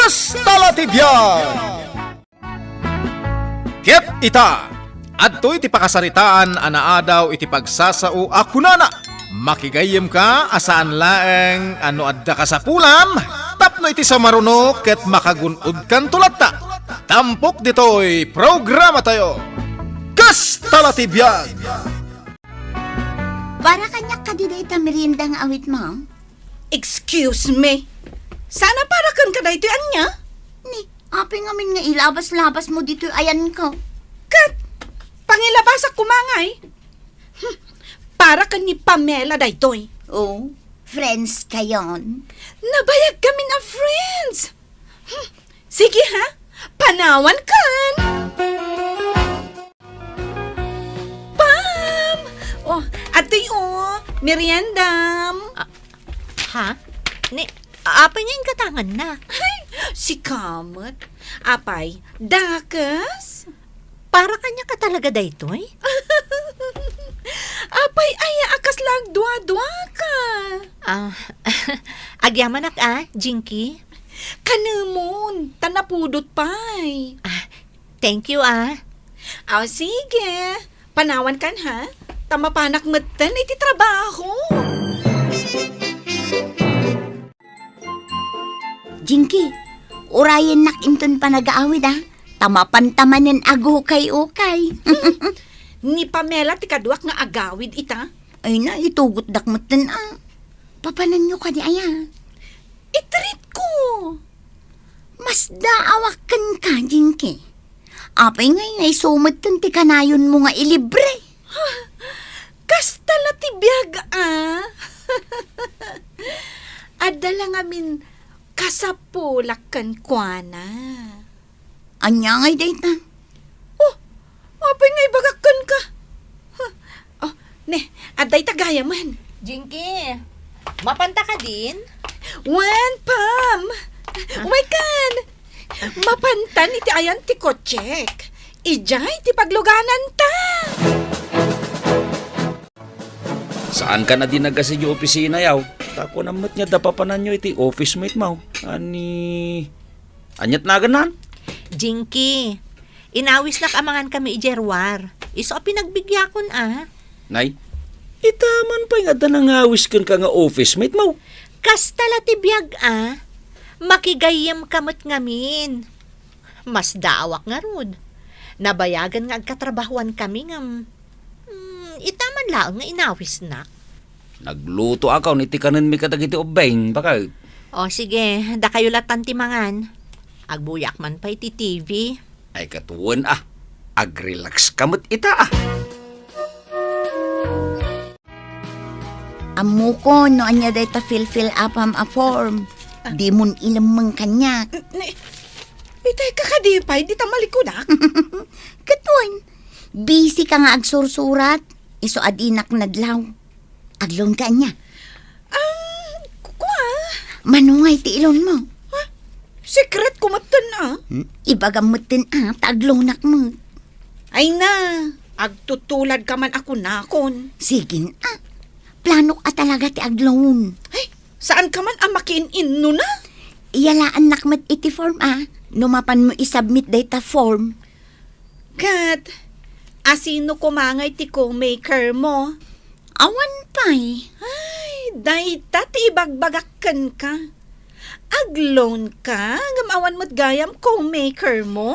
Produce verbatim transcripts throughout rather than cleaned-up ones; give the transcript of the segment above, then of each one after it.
Kasta la ti biag! Ket ita, adtoy ti pakasaritaan a naadaw iti pagsasao a kunana, makigayyemka a saan laeng a no adda kasapulan tapno iti sumaruno ket makagun-odkanto latta. Tampok ditoy programatayo. Kasta la ti biag! Para kaniak kadi dayta merienda nga awit, ma'am? Excuse me. Saan a para kenka daytoy ania? Ni, apay ngamin nga ilabas-labas mo ditoy ayanko? Ket, pangilabasak koma ngay. Hmm, para ken ni Pamela daytoy. Oh, friends kayon? Nabayag kamin a friends. Hmm, sige ha, panawan kan. Pam! Oh, adtoy, oh, meriendam. Ah, ha? Ni, apay nga inkatanganna? Ay, sika met. Apay, dakes? Para kaniaka talaga daytoy? Apay, aya a kasla agduadua ka? Ah, agyamanak a, Jinky. Kanemon, ta napudot pay. Ah, thank you, ah. Aw, sige. Panawan kan, ha? Ta mapanak metten iti trabaho. Jinky, urayennak inton panagaawid, ah. Ta mapanta manen agukay-ukay. Ni Pamela ti kaduak nga agawid ita. Ay na, itugotdak metten, ah. Papananyo kadi aya? Itreat ko. Masdaawak kenka, Jinky. Apay ngay nga isu metten ti kanayonmo nga ilibre? Kasta la ti biag, ah. Adda la ngamin kasapulak kenkuana. Ania ngay dayta? Oh, apay nga ibagak kenka? Huh. Oh, ne, adda ita gayamen. Jinky, mapanta kadin? Wen, Pam! Ah? Umay kan! Mapantan iti ayan ti kotsek. Idiay ti paglugananta! Saan ka na di nagasidiay opisina, yaw? Ta kunam met nga adda papananyo iti office mate mo. Ani, aniat nagannan? Jinky, inawisnak a mangan kami idiay ruar. Isu a pinagbigyakon, a. Nay, ita man pay nga adda nangawis kenka nga office mate mo. Kasta la ti biag, a. Makigayyemka met ngamin. Masdaawak ngarud. Nabayagen nga agkatrabahoan kami ngem, hmm, ita man laeng nga inawisnak. Naglutoak iti kanenmi kadagiti ubbing, baket. O, sige, dakayo latan ti mangan. Agbuyak man pay ti T V. Ay, ket wen, a. Agrelax ka met ita, a. Ammokon no ania dayta fill-fill-upam a form. Ah. Dimon ilemmeng kaniak. N-, ni, itay ka kadi pay dita malikudak? Ket wen, busy ka nga agsursurat, isu a dinak nadlaw. Agloan ka ania? Ah, ku-, kua? Mano ngay ti i-loan mo? Ha? Secret ko metten, a. Hmm? Ibagam metten, a, ta agloanak met. Ay na, agtutulad ka man a kunakon. Sige na. Planok a talaga ti agloan. Ay, saan ka man a makiin-inno na? Iyalaannak met iti form, a. No mapan mo isubmit dayta form. Ket, asino koma ngay ti co-maker mo? Awan pay. Ay, dayta ti ibagbagak kenka. Agloan ka, ngem awan met gayam co-maker mo?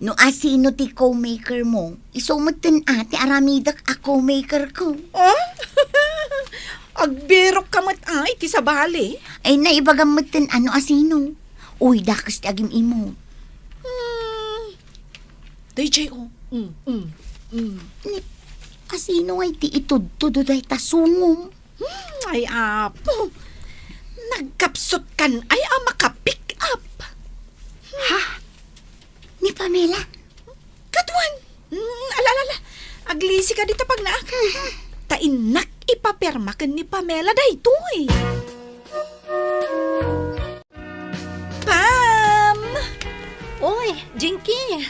No asino ti co-maker mo, isu metten a ti aramidek a co-maker ko. Ah? Agbirok ka met a iti sabali? Ay, naibagam metten a no asino. Uy, dakes ti agim-imot. Hmm. Dayjay, o. Mm, mm, mm. Ni, asino ngay ti itudtudo dayta sungom? Hmm, ay, apo. Nagkapsut kan ay a maka-pick up. Ha? Ni Pamela? Kaduan. Mm, ala, ala, ala. Aglisi ka dita pagnaak. Ta innak ipapirma ken ni Pamela daytoy. Pam! Oy, Jinky!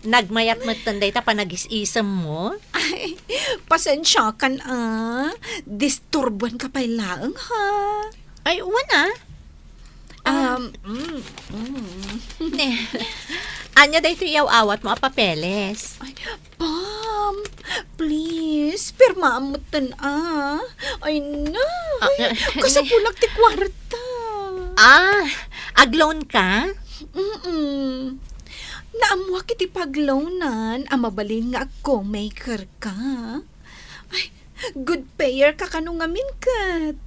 Nagmayat metten dayta panagis-isem mo? Ay, pasensiakan a. Disturbuan ka pay laeng, ha? Ay, wen a. Ah, Mm, mm. Ne, ania daytoy iyaw-awatmo a papeles? Ay, Pam, please, pirmaam metten, ah. Ay, na. Ah, Ay, ah, kasapulak ti kuarta. Ah, ag-loan ka? Mm-mm. Naammuak iti pag-loanan a mabalin nga ag-co-maker ka. Ay, good payer ka kano ngamin ket.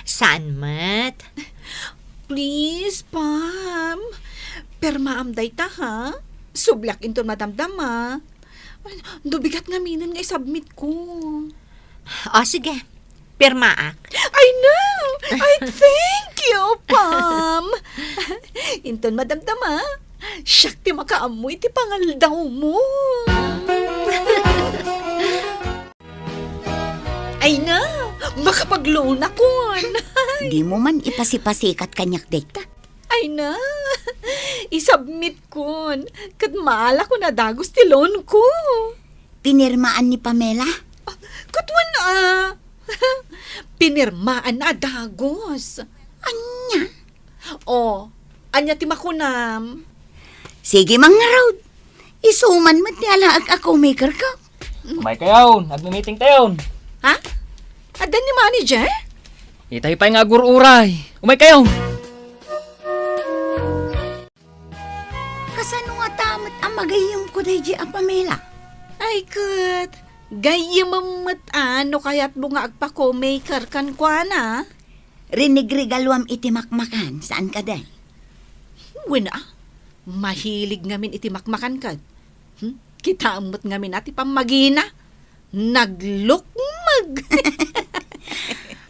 Saan met? Please, Pam. Pirmaam dayta, ha? Subliak inton madamdama. Ay, no bigat ngaminen nga isubmit ko. O, sige. Pirmaak. Ay, no! Ay, thank you, Pam! Inton madamdama, siak ti makaammo iti pangaldawmo. Ay na, makapag-loan akon. Dimo man ipasipasikat kaniak dayta. Ay na, isubmit kon, ket maalakon a dagus ti loan ko. Pinirmaan ni Pamela? Ah, ket wen, ah. Pinirmaan a dagus. Ania? O, ania ti makunam? Sige, mangngarud. Isu man met ti alaek a co-maker ka. Umaykayon, agmi-meeting tayon. Ha? Adda ni manager? Itay pay nga agur-uray. Umaykayon. Kasano ngata met a magayyemko daydiay a Pamela? Ay, ket, gayyemem met a no kayatmo nga agpa-co-maker kenkuana. Rinigregaluam iti makmakan, saan kadi? Wen a, mahilig ngamin iti makmakan ket. Hmm? Kitaem met ngamin a ti pammagina. Naglukmeg.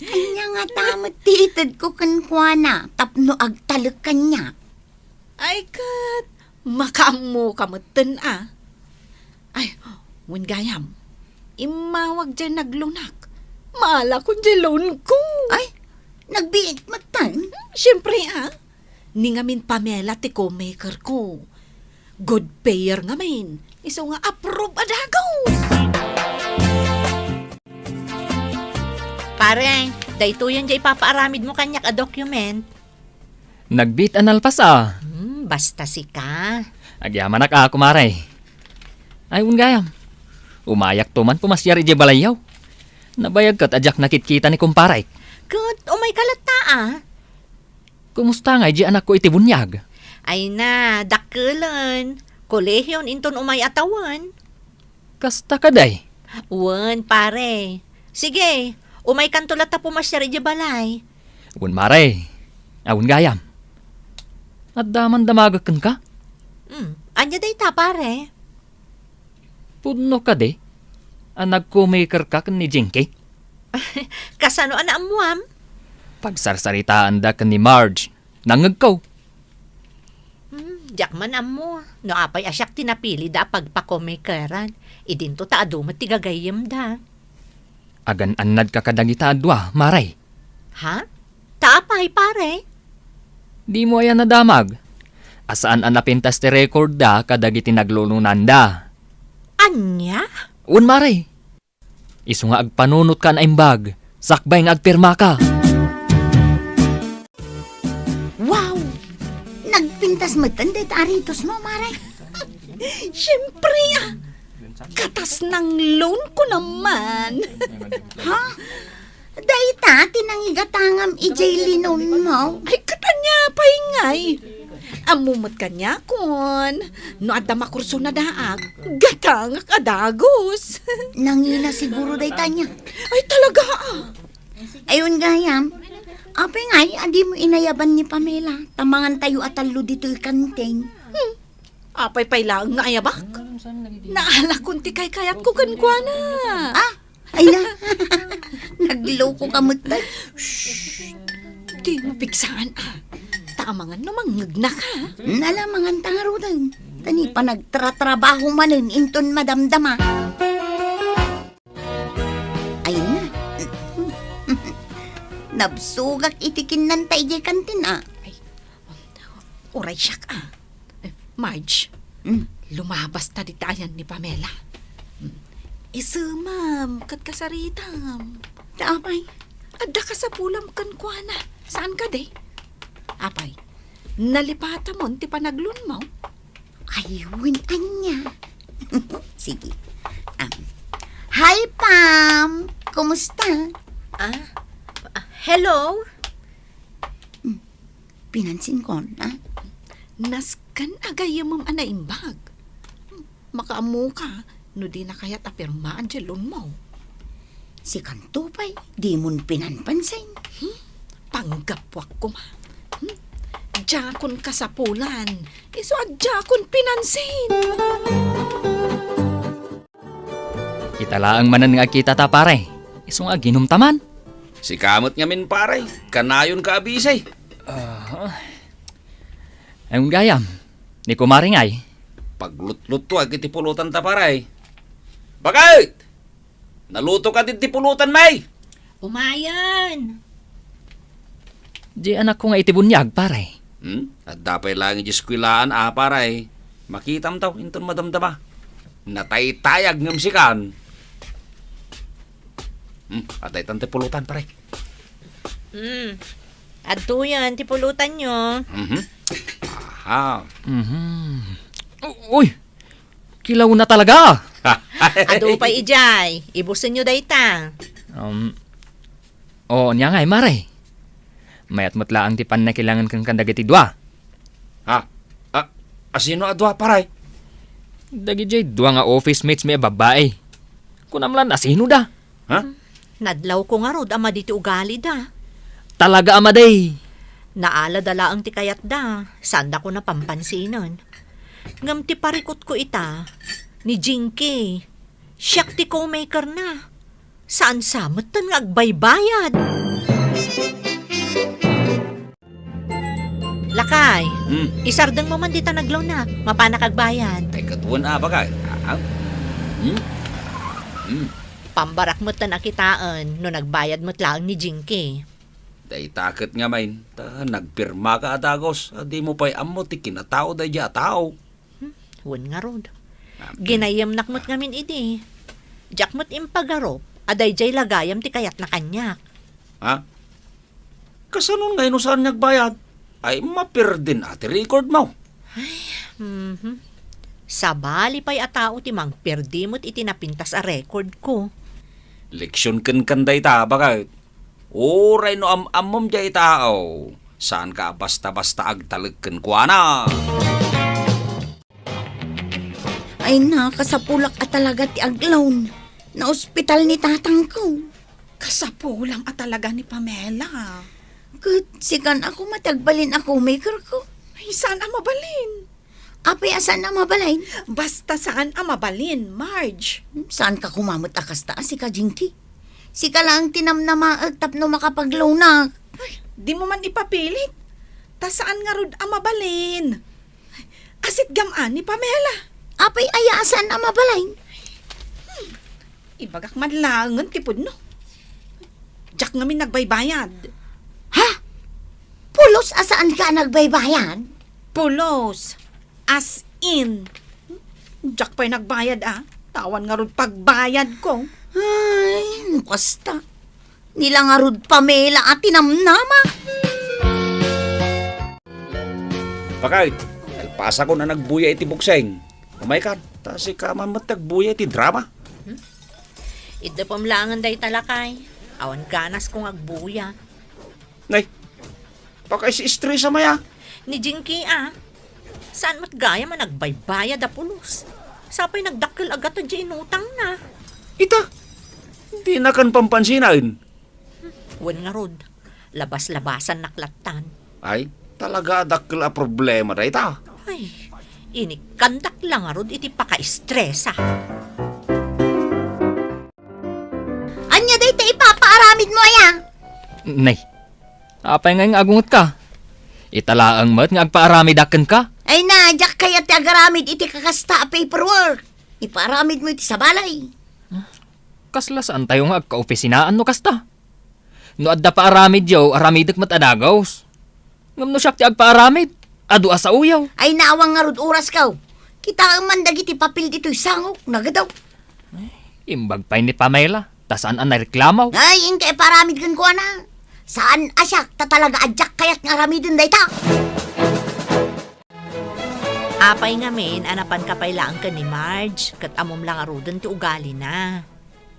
Ania ngata met ti itedko kenkuana tapno agtalek kaniak? Ay, ket, makaammoka metten a. Ay, wen gayam, immawag diay nagloanak. Maalakon diay loanko. Ay, nagbiit metten? Siempre, a. Ni ngamin Pamela ti co-maker ko. Good payer ngamin. Isu nga approve a dagus. Pare, daytoyen diay ipapaaramidmo kaniak a document. Nagbiit a nalpas a. Hmm, basta sika. Agyamanak a, kumare. Ay, wen gayam. Umayakto man pumasiar idiay balayyo. Nabayag ket a diak nakitkita ni kumparek. Ket umayka latta a. Kumusta ngay diay anakko iti buniag? Ay na, dakkelen. Kolehion inton umay a tawen. Kasta kadi? Wen, pare. Sige, umaykanto latta pumasiar idiay balay. Wen, mare. A, wen gayam. Adda man damagek kenka? Hmm, ania dayta, pare? Pudno kadi a nag-co-maker ka ken ni Jinky? Kasano a naammuam? Pagsarsaritaanda ken ni Marge. Nangngegko. Hmm, diak man ammo no apay a siak ti napilida a pagpa-co-makeran. Idinto ta adu met ti gagayyemda. Agan-annadka kadagita a dua, mare? Ha? Ta apay, pare? Dimo aya nadamag a saan a napintas ti recordda kadagiti naglo-loananda? Ania? Wen, mare. Isu nga agpanunotka a naimbag, sakbay nga agpirmaka. Wow! Nagpintas metten dayta a ritosmo, mare. Siempre, a. Katas nang loan ko naman. Ha? Dayta ti nangigatangam idiay linonmo? Ay, ket ania pay ngay? Ammo met kaniakon, no adda makursona daak, gatangak a dagus. Nangina siguro dayta ania? Ay, talaga, a. Ay, wen gayam. Apay ngay a dimo inayaban ni Pamela, ta mangantayo a tallo ditoy kantin. Hmm. Apay pay laeng nga ayabak? Naalakon ti kaykayatko kenkuana. Ah, ay na. Naglokoka metten. Shh! Dimo pigsaan, a. Ta amangan no mangngegnak, a. Nala, manganta ngaruden. Ta ni panagtratrabaho manen inton madamdama. Ay na. Nabsogak iti kinnanta idiay kantin, a. Ay, uray siak, a. Eh, Marge, mm, lumabas ta dita ayan ni Pamela. Mm. Isemam ket kasaritam. Ta apay? Adda kasapulam kenkuana. Saan kadi? Apay, Nalipatamon ti panagloanmo? Ay, wen ania. Sige. Um, hi, Pam. Kumusta? Ah, ah, hello? Hmm, pinansinkon, ah? Nasken a gayyemem a naimbag. Makaammoka no dina kayat a pirmaan diay loanmo. Sikanto pay, dimon pinanpansin. Hmm? Panggapuak koma. Hmm? Diakon kasapulan. Isu a diakon pinansin. Ita laeng manen nga agkitata, pare. Isu nga aginumta man. Sika met ngamin, pare. Kanayonka a busy. Ah. Ay, gayam. Ni kumare ngay? Paglutlutuak iti pulotanta, pare. Bakit? Naluto ka din ti pulutan, may? Umayen! Di anakko nga iti buniag, pare. Hmm? Adda pay laeng iti eskuelaan, a, pare. Makitam taw, inton madamdama. Nataytayag ngem sikan. Hmm, adaytan ti pulutan, pare. Hmm. Adtoyen ti pulutanyo. Mhm. Aha. Mhm. U-, uy! Kilawna talaga! Adu pay idiay. Ibusenyo dayta. Um, oo, nia ngay, mare. Mayat met laeng ti pannakilangen kenka dagiti dua. Ha? A, asino a dua, pare? Dagidiay dua nga office mates mi a babbai. Kunam lan, asino da? Ha? Nadlawko ngarud a madi ti ugalida. Talaga a madi. Naalada laeng ti kayatda, saandako napampansinan. Ngem ti parikutko ita, ni Jinky, siak ti co-makerna. Saan sa metten nga agbaybayad. Lakay, hmm, isardengmo man dita nagloanak, mapanak agbayad. Ay, ket wen a, bakay. Ah, ah. Hmm? Hmm. Pambarak metten a kitaen no nagbayad met laeng ni Jinky. Dayta ket ngamin, ta nagpirmaka a dagus, a dimo pay ammo ti kinatao daydiay a tao. Hmm, wen ngarud. Ah, ginayemnak met ngamin idi. Diak met impagarup a daydiay la gayam ti kayatna kaniak. Ha? Kasano ngay no saan nga agbayad? Ay, mapirdin a ti record mo. Ay, mhm. Sabali pay a tao ti mangpirdi met iti napintas a record ko. Leksion kenkan dayta, bakit? Uray no am-ammom diay tao, saanka a basta-basta agtalek kenkuana. Ay, nakasapulak a talaga ti aglawn. Naospital ni tatangko. Kasapulam a talaga ni Pamela. Ket sikan ako met ti agbalin a co-maker ko. Ay, saan a mabalin? Apay a saan a mabalin? Basta saan a mabalin, Marge. Hmm, saanka koma met a kasta a sika, Jinky. Sika laeng ti namnamaek tapno makapagloanak. Ay, dimo man ipapilit. Ta saan ngarud a mabalin. Asitgam a ni Pamela. Apay aya a saan a mabalin? Hmm. Ibagak man laengen ti pudno. Diak ngamin nagbaybayad. Ha? Pulos a saanka a nagbaybayad? Pulos. As in. Diak pay nagbayad, a. Awan ngarud pagbayadko. Ay, no kasta. Ni la ngarud Pamela a tinamnama. Bakit? Nalpasakon a nagbuya iti bukseng. Umaykan, ta sika man met ti agbuya iti drama. Hmm? Iddepem laengen dayta, lakay. Awan ganasko nga agbuya. Nay, pakaisi-estresa, maya. Ni Jinky, a. Saan met gayam a nagbaybayad a pulos? Sapay nagdakkel a gatod diay inutangna. Ita, dinakan pampansinan. Wen ngarud, labas-labasannak lattan. Ay, talaga a dakkel a problema dayta. Ay, inikkandak la ngarud iti pakaestresa. Ania dayta ipapaaramidmo aya? Nay, apay ngay nga agungetka? Ita laeng met nga agpaaramidak kenka? Ay na, diak kayat ti agaramid iti kakasta a paperwork. Ipaaramidmo iti sabali. Kasla saantayo nga agkaopisinaan no kasta? No adda paaramidyo, aramidek met a dagus. Ngem no siak ti agpaaramid, adu a saoyo. Ay, awan ngarud orasko. Kitaem man dagiti papel ditoy sangok, nagadaw. Imbag pay ni Pamela, ta saan a nareklamo. Ay, inka ipaaramid kenkuana. Saan a siak, ta talaga a diak kayat nga aramiden dayta. Apay ngamin a napanka pay laeng ken ni Marge, ket ammom la ngaruden ti ugalina.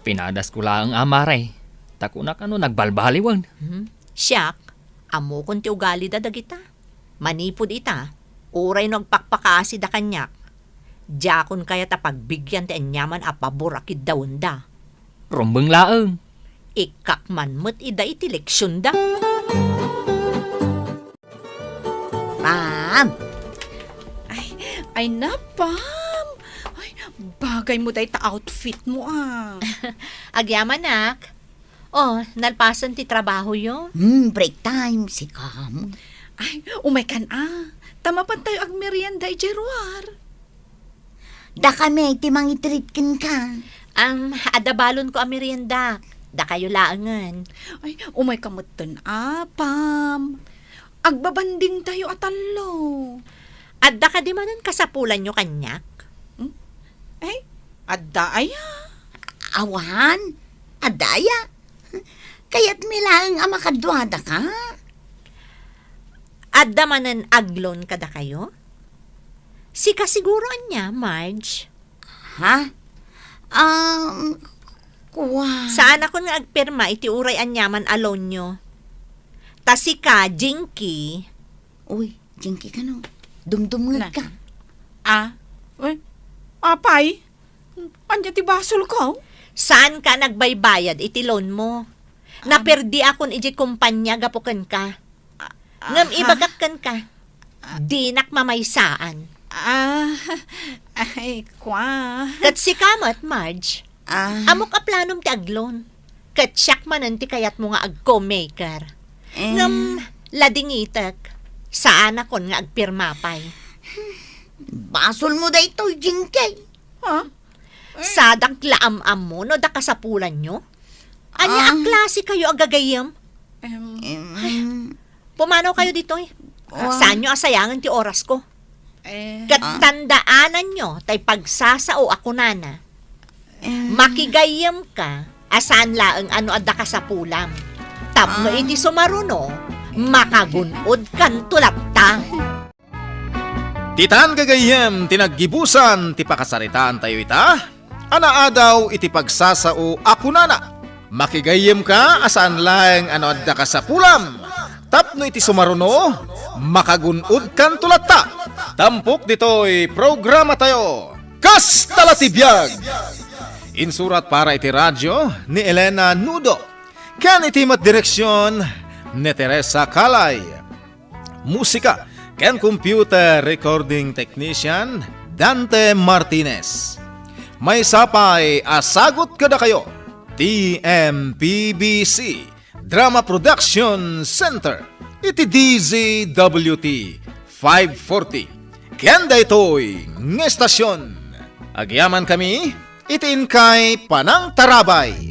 Pinadasko laeng a, mare. Ta kunak a no nagbalbaliwen. Hmm? Siak, ammokon ti ugalida dagita. Manipud ita, uray no agpakpakaasida kaniak, diakon kayat a pagbigian ti aniaman a pabor a kiddawenda. Rumbeng laeng. Ikkak man met ida iti leksionda. Pam! Ay, ay na, Pam! Ay, bagay mo dayta outfit mo, ah. Agyamanak. Oh, nalpasen ti trabahoyo? Hmm, break time, sikam. Ay, umaykan, ah. Ta mapantayo agmerienda idiay ruar. Dakami ti mangi-treat kenka. Am, adda balonko a meriendak. Dakayo laengen. Ay, umayka metten, a, Pam. Agbabandingtayo a tallo. Adda kadi manen kasapulanyo kaniak? Hmm? Ay, adda aya? Awan, adda aya? Kayatmi laeng a makaduadaka? Adda manen ag-loan kadakayo? Sika siguro ania, Marge? Ha? Um, kua- Saanakon nga agpirma iti uray aniaman a loanyo. Ta sika, Jinky. Uy, Jinky kano? Dumdumngegka. Na- Ah? Uy, apay? Ania ti basolko? Saanka nagbaybayad iti loan mo? Ah. Naperdiakon idiay kumpanya gapu kenka. Ah, ngem ah, ibagak kenka, ah, dinak mamaysaan. Ah, ay, kua. Ket sika met, Marge. Ah. Ammok a planom ti ag-loan. Ket siak manen ti kayatmo nga ag-co-maker. Eh. Ngem, ladingitek, saanakon nga agpirma pay. Basolmo daytoy, Jinky. Ha? Eh. Sadak la am-ammo no adda kasapulanyo? Ania a, ah, klasekayo a gagayyem? Em. Em. Ay, pumanawkayo ditoy. Wa- Saanyo a sayangen ti orasko. Eh. Ket, ah, tandaananyo tay pagsasao a kunana. Eh. Makigayyemka a saan laeng a no adda kasapulam. Tapno, ah, iti sumaruno, makagun-odkanto latta. Ditan gagayyem ti naggibusan ti pakasaritaantayo ita a naadaw iti pagsasao a kunana, makigayyemka a saan laeng a no adda kasapulam, tapno iti sumaruno, makagun-odkanto latta. Tampok ditoy programatayo, Kasta la ti biag! Insurat para iti radio ni Elena Nudo, ken iti met direksion ni Teresa Calay. Musika ken computer recording technician, Dante Martinez. Maysa pay a sagut kadakayo, T M P B C Drama Production Center, iti D Z W T five forty. Ken daytoy nga estasion, agyamankami iti inkay panangtarabay.